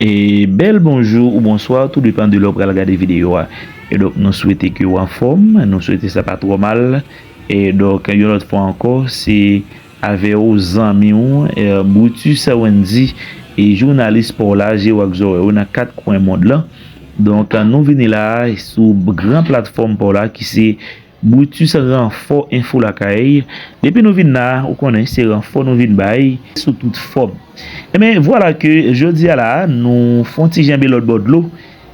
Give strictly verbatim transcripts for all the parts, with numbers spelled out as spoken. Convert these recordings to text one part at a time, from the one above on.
E bèl bonjou ou bonswa, tou depann de lè w pral gade videyo a. E donk, nou swete ke w anfòm, nou swete sa pa twò mal. E donk, yon lòt fwa ankò, se avè w zanmi w, e, Brutus Wendy, e jounalis pa w la, je w ak zòrèy ou nan kat kwen mond lan. Donk, nou vini la sou gran platfòm pa w la ki se Brutus Ranfò Enfo Lakay. Depi nou vin la, ou konnen se ranfò nou vin bay sou tout fòm. Ebyen, vwala ke jodi a la, nou fè yon ti janbe lòt bò dlo,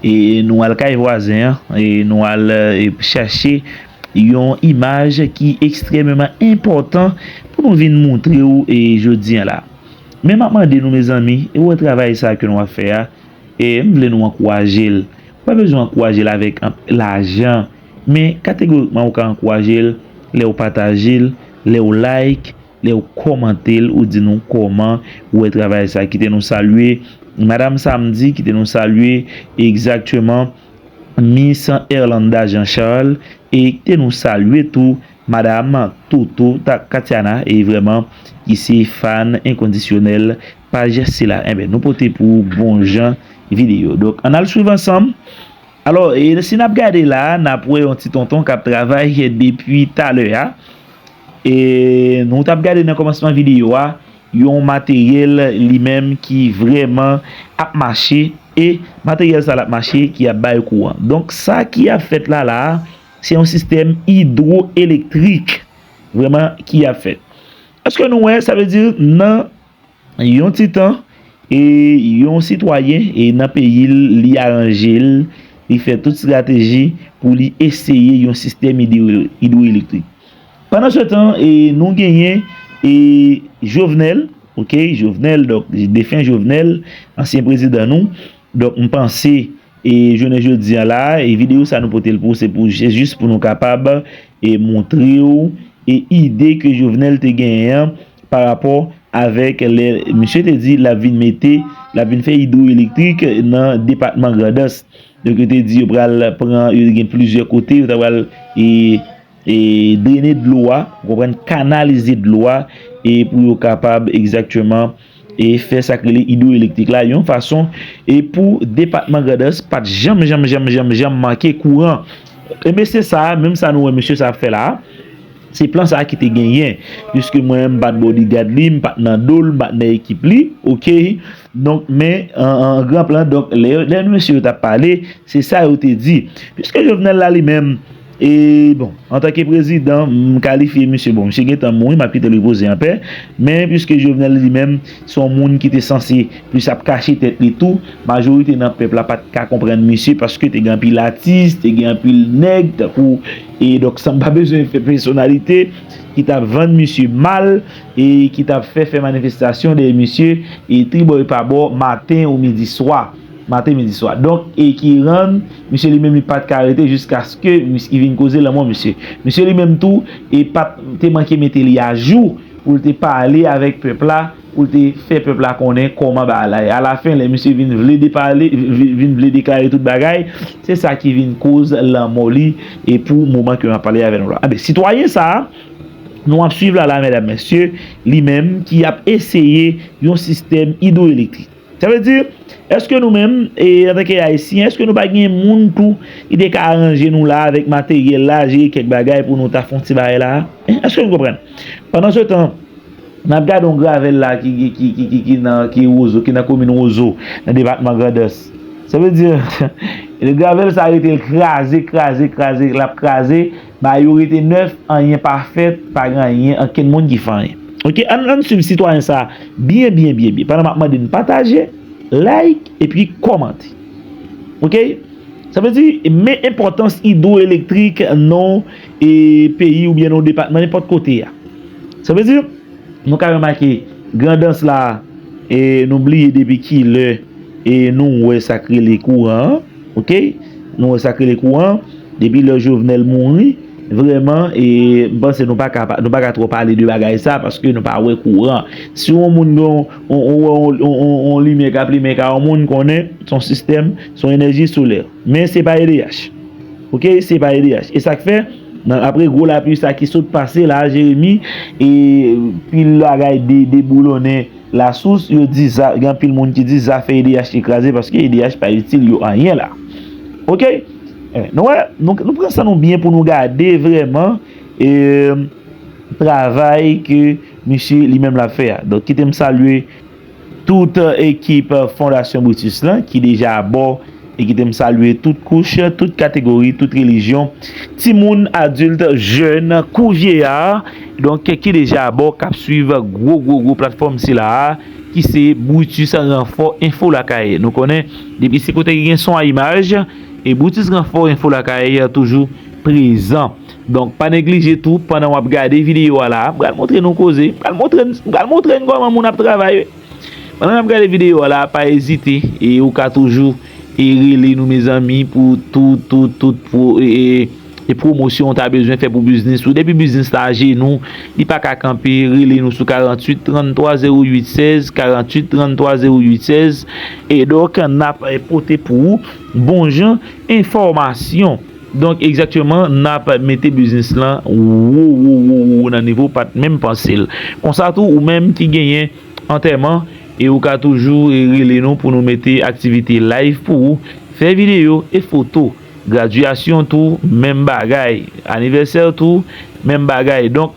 e nou al kay vwazen an, e nou al, e, chache yon imaj ki ekstrèmeman enpòtan pou nou vin montre w, e, jodi a la. Men m ap mande nou, mezanmi, e w wè travay sa ke nou ap fè a, e m vle nou ankouraje l. Ou pa bezwen ankouraje l avèk anp-, lajan, men kategorikman ou ka ankouraje l lè w pataje l, lè w like, lè w kòmante l, ou di nou kòman ou wè travay sa. Kite nou salye Madam Samdi, kite nou salye egzakteman Miss Erlanda Jean Charles, e kite nou salye tou Madam Toto Ta-, Katiana, e vrèman, ki se fan enkondisyonèl paj sila. Enben, nou pote pou ou bon jan videyo. Donk, ann al swiv ansanm. Alò, e si n ap gade la, n ap wè yon ti tonton k ap travay depi talè a. E nou t ap gade nan kòmansman videyo a, yon materyèl li menm ki vrèman ap mache, e materyèl sa l ap mache ki ap bay kouran. Donk, sa ki ap fèt la, la a, se yon sistèm idwoelektrik vrèman ki ap fèt. Èske nou wè, sa vle di nan yon ti tan, e yon sitwayen, e nan peyi l, li aranje l, li fè tout estrateji pou li eseye yon sistèm idwo-, idwoelektrik. Pandan se tan, e nou genyen, e Jovenel, oke, Jovenel, donk, defen Jovenel, ansyen prezidan nou. Donk, m panse, e jounen jodi a la, e videyo sa nou pote l pou, se pou, se jis pou nou kapab, e montre w, e ide ke Jovenel te genyen an pa rapò avèk lè misye te di l ap vin mete, l ap vin fè idwoelektrik nan depatman Grandans. Donk, yo te di yo pral pran, yo te gen plizyè kote, yo ta pral, e, e drene dlo a, ou konprann, kanalize dlo a, e pou yo kapab egzakteman, e fè sa k rele idwoelektrik la, yon fason, e pou depatman Grandans pa t janm, janm, janm, janm, janm manke kouran. E mesye sa, menm sa nou wè mesye sa ap fè la a, se plan sa a ki te genyen, piske mwen, m pa t bodyguard li, m pa t nan do l, m pa t nan ekip li, oke? Donk, men, an, an gran plan, donk, lè, lè mesye yo t ap pale, se sa yo te di. Piske Jovenel la, li menm, e, bon, antanke prezidan, m kalifye misye, bon, misye gentan mouri, m ap kite l repoze anpè, men piske Jovenel, li menm, se yon moun ki te sanse plis ap kache tèt li tou, majorite nan pèp la pa t ka konprann misye, paske te gen anpil atis, te gen anpil nèg, tankou, e donk, san m pa bezwen fè pèsonalite, ki t ap vann misye mal, e ki t ap fè, fè manifestasyon dèyè misye, e tribò e pabò, maten ou midi swa. Maten, midi, swa. Donk, e ki rann misye li menm li pa t ka rete jiskaske misye vin koze lanmò misye. Misye li menm tou, e pa t, te manke mete li ajou pou l te pale avèk pèp la, pou l te fè pèp la konnen kòman bagay la ye. Alafen, lè misye vin vle depale, vi-, vin vle deklare tout bagay, se sa ki vin koz lanmò li, e pou moman ke m ap pale avè nou la. Anben, sitwayen sa a, nou ap swiv la, la, medam, mesye, li menm ki ap eseye yon sistèm idwoelektrik. Sa vle di, èske nou menm, e, antanke Ayisyen, èske nou pa gen moun tou ki te ka aranje nou la avèk materyèl la, jere kèk bagay pou nou ta fè yon ti bagay la? Hein? Èske nou konprann? Pandan se tan, n ap gade yon gravèl la ki, ki, ki, ki, ki, ki nan, ki Wozo, ki nan komin Wozo, nan depatman Grandans. Sa vle di, gravèl sa rete l kraze, kraze, kraze, l ap kraze, bagay yo rete nèf, anyen pa fèt, pa gen anyen, ankenn moun ki fè anyen. Oke, ann, ann swiv sitwayen sa byen, byen, byen, byen. Pandan m ap mande n pataje, like, epi kòmante. Oke? Sa vle di, men enpòtans idwoelektrik nan, e, peyi oubyen nan depatman, nenpòt kote a. Sa vle di, nou ka remake, Grandans la, e, nou bliye depi kilè, e, nou wè sa k rele kouran an, oke? Nou wè sa k rele kouran an, depi lè Jovenel mouri, vrèman, e, m panse nou pa ka pa, nou pa ka twò pale de bagay sa, paske nou pa wè kouran. Si yon moun gen yon, yon, yon, yon, yon, yon limyè k ap limen kay yon moun, konnen se yon sistèm, se yon enèji solè. Men se pa E D H. Oke, se pa E D H. E sa k fè, nan, apre gwo lapli sa ki sot pase la, Jeremi, e pil bagay de, deboulonnen, Lasous, yo di sa, gen anpil moun ki di zafè E D H te kraze paske E D H pa itil yo anyen la. Oke? Eh, nou wè, nou, nou pran san nou byen pou nou gade vrèman, eh, travay ke misye li menm l ap fè a. Donk, kite m salye tout, eh, ekip, eh, Fondasyon Brutus lan ki deja abò e kite m salye tout kouch, tout kategori, tout relijyon, timoun, adilt, jèn, kou vyeya, donk, ki deja abò, k ap swiv gwo, gwo, gwo platfòm sila a, ki se Brutus Ranfò Enfo Lakay. Nou konnen, depi se kote ki gen son a imaj, e Brutus Ranfò Enfo Lakay toujou prezan. Donk, pa neglije tou, pandan w ap gade videyo a la, m pral montre nou koze, m pral montre n, m pral montre n kòman moun ap travay. Pandan n ap gade videyo a la, pa ezite, e ou ka toujou, e rele nou, mezanmi, pou tout, tout, tout, pou, e, e, e pwomosyon ou ta bezwen fè pou biznis ou. Depi biznis la ajenou, li pa ka kanpe, rele nou sou karanntuit tranntwa zewo uit sèz, karanntuit tranntwa zewo uit sèz, e donk, n ap, e, pote pou ou bon jan enfòmasyon. Donk, egzakteman, n ap mete biznis lan wo, wo, wo, wo, wo nan nivo w pa t menm panse l. Konsa tou, ou menm ki genyen antèman, e ou ka toujou, e, rele nou pou nou mete aktivite live pou ou, fè videyo e foto. Gradyasyon tou, menm bagay. Anivèsè tou, menm bagay. Donk,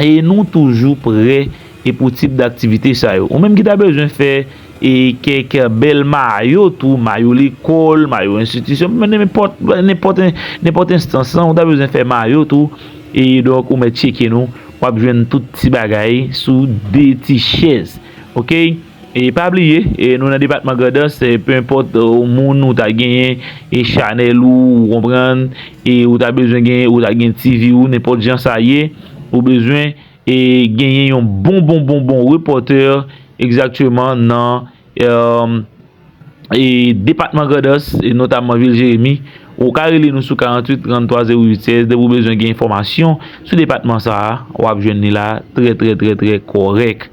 e nou toujou prè e pou tip daktivite sa yo. Ou menm ki ta bezwen fè e kèk bèl mayo tou, mayo lekòl, mayo enstitisyon, men nenpòt, nenpòt, nenpòt enstans lan, ou ta bezwen fè mayo tou, e donk ou mèt tcheke nou, w ap jwenn tout ti bagay sou de ti chèz. Oke? E pa bliye, e nou nan depatman Grandans, e pe enpòt, e, moun ou ta genyen, e chanèl ou, ou konprann, e ou ta bezwen genyen, ou ta gen T V ou, nenpòt jan sa ye, ou bezwen, e genyen yon bon, bon, bon, bon repòtè, egzakteman nan, e, e depatman Grandans, e notamman vil Jeremi, ou ka rele nou sou karanntuit tranntwa zewo uit sèz, depi ou bezwen gen enfòmasyon sou depatman sa a, w ap jwenn li la trè, trè, trè, trè kòrèk.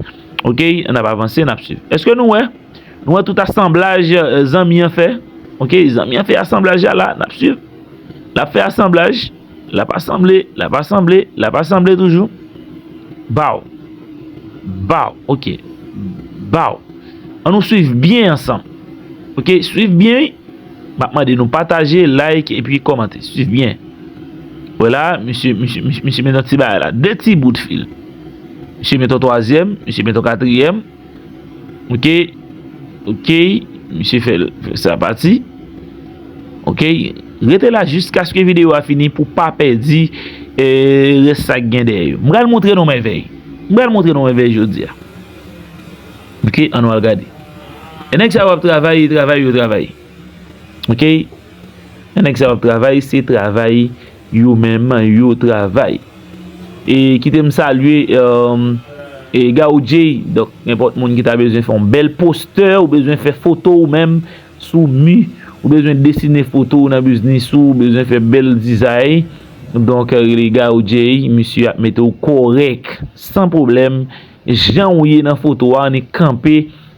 Oke, n ap avanse, n ap swiv. Èske nou wè? Nou wè tout asanblaj, e, zanmi an fè? Oke, zanmi an fè asanblaj la la, n ap swiv. L ap fè asanblaj, l ap asanble, l ap asanble, l ap asanble toujou. Baw. Baw, oke. Baw. Ann nou swiv byen ansanm. Oke, swiv byen, wi. M ap mande nou pataje, like, epi kòmante. Swiv byen. Vwala, misye, misye, misye, misye met yon ti bagay la. De ti bout fil. Misye met yon twazyèm, misye met yon katriyèm. Oke. Oke. Misye fè l, fè sa pati. Oke. Rete la jiskaske videyo a fini pou pa pèdi, e, rès sa k gen dèyè yo. M pral montre nou mèvèy. M pral montre nou mèvèy jodi a. Oke, ann nou al gade. E nèg sa yo ap travay, travay, yo travay. Oke? E nèg sa yo ap travay, se travay yo menm, yo travay. E kite m salye, e, e Gao J, donk, nenpòt moun ki ta bezwen fè yon bèl postè, ou bezwen fè foto ou menm sou mi, ou bezwen desine foto ou nan biznis ou, ou bezwen fè bèl dizay. Donk, rele Gao J, misye ap mete w kòrèk, san pwoblèm. Jan ou ye nan foto a, annik kanpe,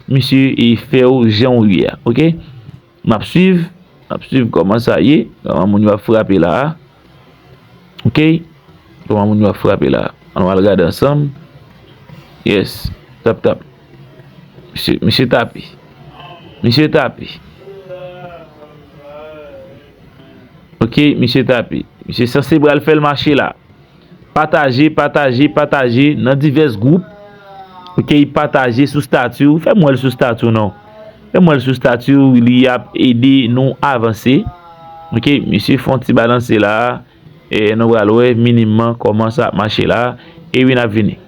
misye, e fè w jan ou ye a, oke? M ap swiv, m ap swiv kòman sa ye, kòman moun yo ap frape la a. Oke? Kòman moun yo ap frape la a. Ann nou al gade ansanm. Yes. Tap, tap. Misye, misye tape. Misye tape. Oke, misye tape. Misye sanse pral fè l mache la. Pataje, pataje, pataje nan divès gwoup. Oke, pataje sou stati w. Fè m wè l sou stati w non. Fè m wè l sou stati w, li ap ede nou avanse. Oke, misye fè yon ti balanse la. E nou pral wè minimman kòman sa ap mache la. E wi, n ap vini.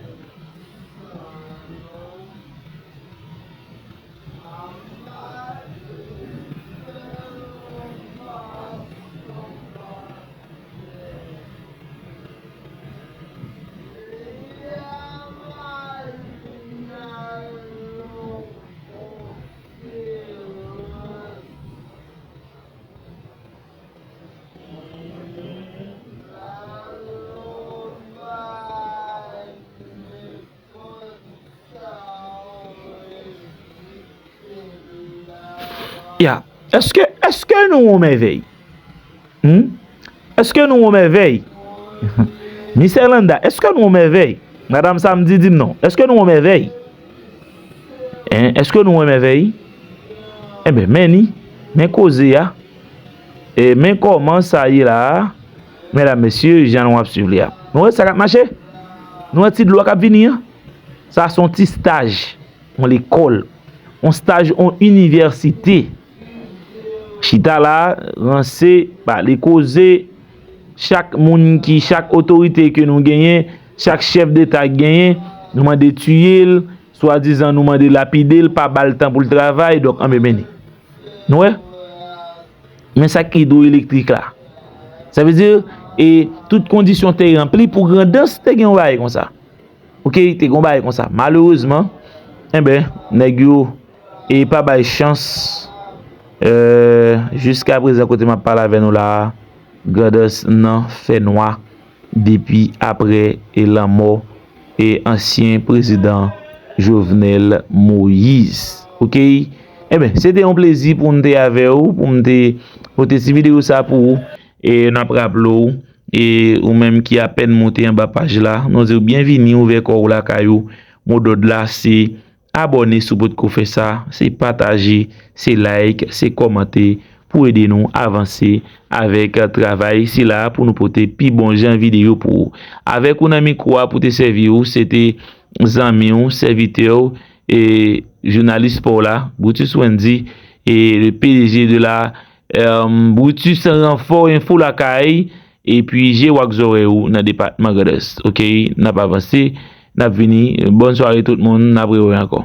Ya, èske, èske nou wè mèvèy? Hmm? Èske nou wè mèvèy? Miss Erlanda, èske nou wè mèvèy? Madam Samdi, di m non. Èske nou wè mèvèy? Hein, èske nou wè mèvèy? Enben, men ni, men koze a. E men kòman sa ye la a, medam, mesye, jan nou ap swiv li a. Nou wè sa k ap mache? Nou wè ti dlo a k ap vini an? Sa se yon ti staj, yon lekòl, yon staj, yon inivèsite. Chita la, ranse, pale koze, chak moun ki, chak otorite ke nou genyen, chak chèf deta ki genyen, nou mande tiye l, swadizan nou mande lapide l, pa ba l tan pou l travay, donk anben men ni. Nou wè? Men sa k idwoelektrik la. Sa vle di, e tout kondisyon te ranpli pou Grandans te gen yon bagay konsa. Oke, te gen yon bagay konsa. Malerezman, enben, nèg yo e pa bay chans, e, jiska prezan kote m ap pale avè nou la a, Grandans nan fènwa depi apre e lanmò e ansyen prezidan Jovenel Moïse. Oke? Enben, se te yon plezi pou m te avè w, pou m te pote ti videyo sa pou ou. E n ap raple w, e ou menm ki apèn monte anba paj la, nou di w byenvini, ouvè kò w lakay ou. Modòd la se abòne si w potko fè sa, se pataje, se like, se kòmante pou ede nou avanse avèk travay sila pou nou pote pi bon jan videyo pou ou. Avèk ou nan mikwo a pou te sèvi w, se te zanmi w, sèvitè w, e jounalis pa w la, Brutus Wendy, e le P D G de la, e, Brutus Ranfò Enfo Lakay, epi je w ak zòrèy ou nan depatman Grandans. Oke, n ap avanse, n ap vini. Bòn sware tout moun, n ap rewè ankò.